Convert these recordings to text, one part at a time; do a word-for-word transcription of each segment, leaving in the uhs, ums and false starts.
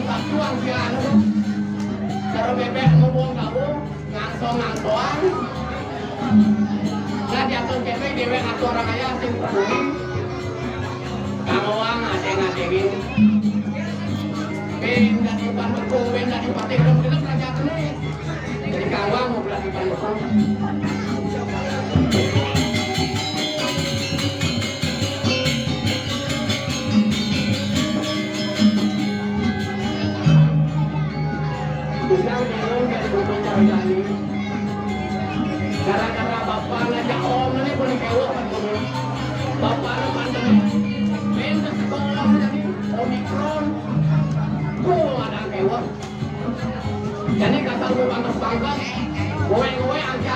Satu angsian. Cara bebek ngomong kau, ngangsong-ngangsoan. Nah, diatur kene dewek atau orang kaya sing peduli. Kamu wang ngadeng-ngadengin. Ben dari Pan Bekung, ben dari Patih, belum gelap raja kene. Jadi kamu wang mau berarti Pan Bekung. Undang-undang dari Bumi Cahayani. Gara-gara bapak ngajak om ini boleh kewok kan dulu. Bapak ada pandemi. Minta sekolah jadi Omikron. Tuh ada kewok. Jadi kasar mau pantas-pantas. Gowe-gowe aja.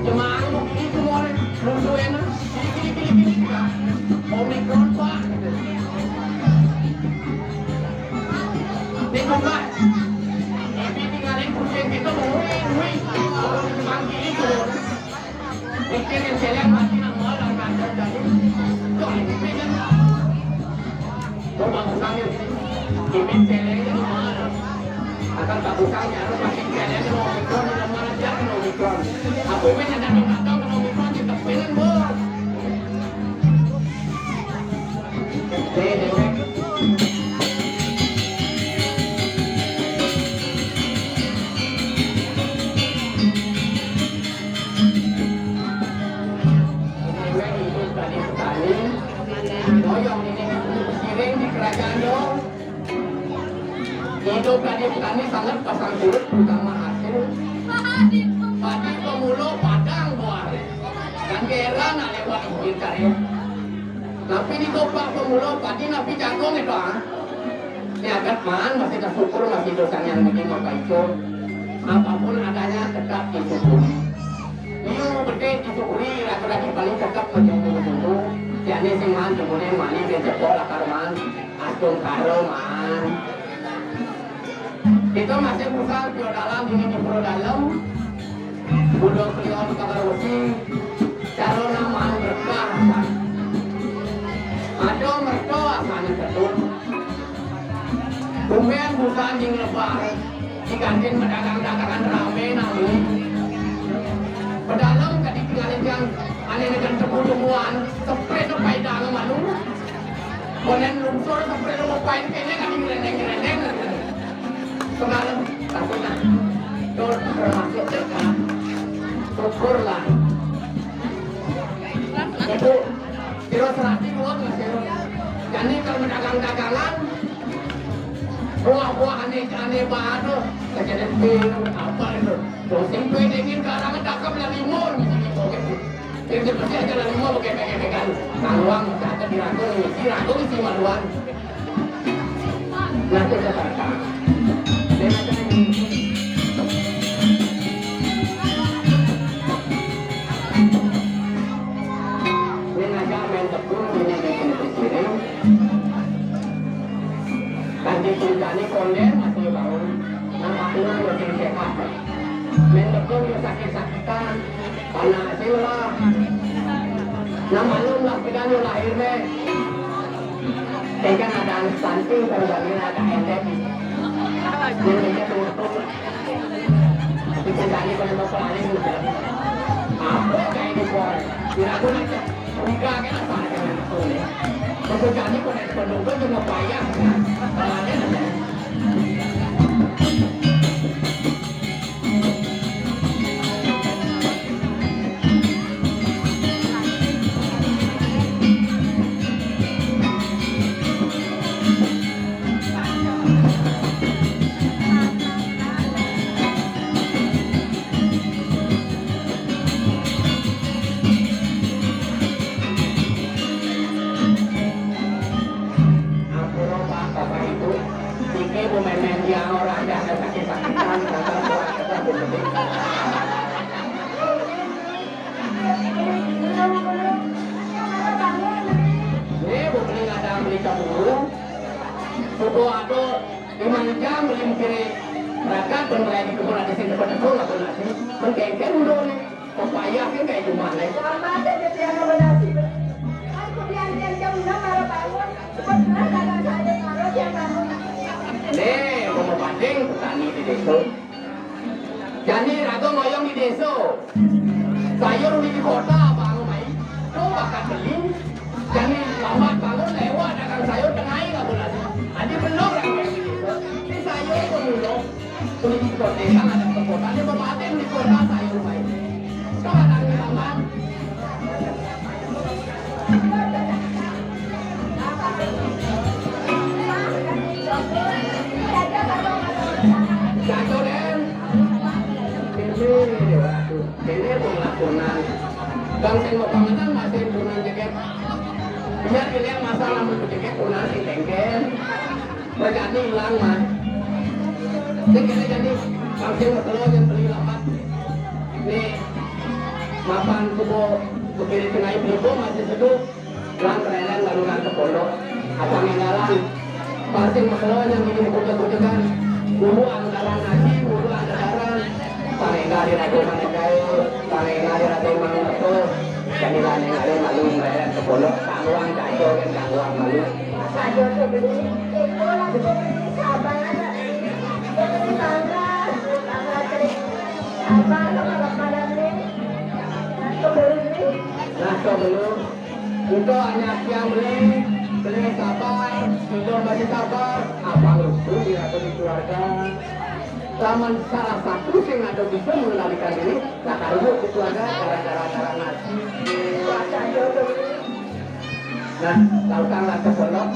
Cuma anu begini semua nih. Lucu enak. Gini, gini, gini, gini. Omikron, Pak. Ini coba. Ini tinggalin kucing kita mau wing, wing. Kalau di depan kiri tuh. Bikin yang seleng mati nak mau lah, kan, kan, kan. Tuh, ini bikin. Tuh, bagus banget. Ini selengnya mau. Akan bagus banget, harus pakai seleng, mau Omikron, udah mana dia, mau Omikron. Aku ini ada minta tolong, kalau Omikron, kita pilih, Bu. Hidup dari petani sangat pasang surut, terutama hasil. Padi pemulo padang buah. Dan kira nak lewat pintar ya. Tapi di Gopak pemulo padi napi jagung itu, ah. Niagat maan masih tersyukur, masih dosa yang bikin Bapak itu. Apapun adanya tetap disyukuri. Liu bedek disyukuri, laki-laki paling tetap menjadi dulu. Jadi sing maan, kemudian mani, dia jebol akar maan. Astung karo maan. Kita masih buka pura dalam, ini di pura dalam. Budo kelion kabar usi, cara namaan berkah. Ada mertua sana ketul. Tumben buka anjing lebar, di kantin pedagang-dagangan rame nang beli. Pedalam ka ditinggalin yang aneh dengan tebu-tebuan, sepret paidang malu. Konen lungsur sampai rumah pain kene kan ngerendeng-ngerendeng. Semalam, takutnya. Tuh, termasuk dekat. Syukurlah. Itu, kira serati dua nggak sih? Jadi kalau dagang-dagangan, buah-buah aneh-aneh baru, kejadian apa itu? Terus yang gue dingin, karang cakep lah, limun, gitu, gitu. Jadi pasti aja lah, mau pakai, pakai, pakai kan. Maluang, catat di Rangkung, di Rangkung, di Maluang. Nah, itu saya kata. Dia macam ini. Dia ngajak main tepung, ini di sini. Kan di Sintani konden masih bangun. Nampak dulu masih sehat. Main tepung, dia sakit-sakitan. Panas sih lah. Nah, maklum lah, kita nu lahir deh. Saya kan ada stunting, kalau bagi ada endek. Jadi saya tutup. Tapi saya tadi kalau mau paling gitu. Apa kayak ini, boy? Tidak boleh. Enggak, kan apa aja gitu. Kalau jadi kalau penunggu cuma bayar. Kalau ada, Ampun, Pak, Bapak Ibu, niki Bu Memen yang orang ada sakit-sakitan, datang buat kita Bu Memen. Nih, Bu Memen ada beli keburu. Suku ada lima jam beli kiri. Rakat pun mulai di kebun ada sini, pada pun, aku nasi. Pun kengkeng dulu nih. Pepaya kan kayak gimana? Sama aja dia yang nggak berhasil. Aku diantar jam enam baru bangun. Pernah kagak sadar kalau dia bangun. Nih, Ding petani di désa. Jani raga ngoyong di désa. Sayur di kota abang mai. Tuh bakat beli. Jani lambat bangun lewat dagang sayur tengah hari nggak boleh. Adi belum raga ngoyong di désa. Di sayur pun belum. Beli di kota, kan ada ke kota. Dia berbatin di kota sayur mai. Tuh ada di lambat. Jago, Den. Kéné, waduh, kéné pengelakonan. Bang sing mau panganan masih punan jegég. Biar dilihat masalah mau jegég punan sing tengken. Berjani hilang, Mas. Sing kéné jani, bang sing mau telur yang beli lambat. Nih, mapan kubo, begini tengah ibu masih seduh. Lan reren lalu nang ke pondok, apa ngénggalan. Pasti makelo yang ini kucek-kucekan. Guru angkaran ngaji, guru angkaran. Panenggal di raja manenggal, panenggal di raja manenggal. Jadi lah nenggalin lalu reren ke pondok, kaluang kacau kan kaluang malu. Kacau tuh beli, itu lah tuh beli sabar. Beli bangga, bangga cerita. Sabar sama bapak dan nih. Nah, tuh belum. Ento hanya tiang beli, beli sabar, ento masih sabar, apa lucu di ratu di keluarga. Lamun salah satu sing ada bisa mengendalikan diri, nah, karuhut di keluarga gara-gara cara ngaji. Nah, lautang lah ke pondok,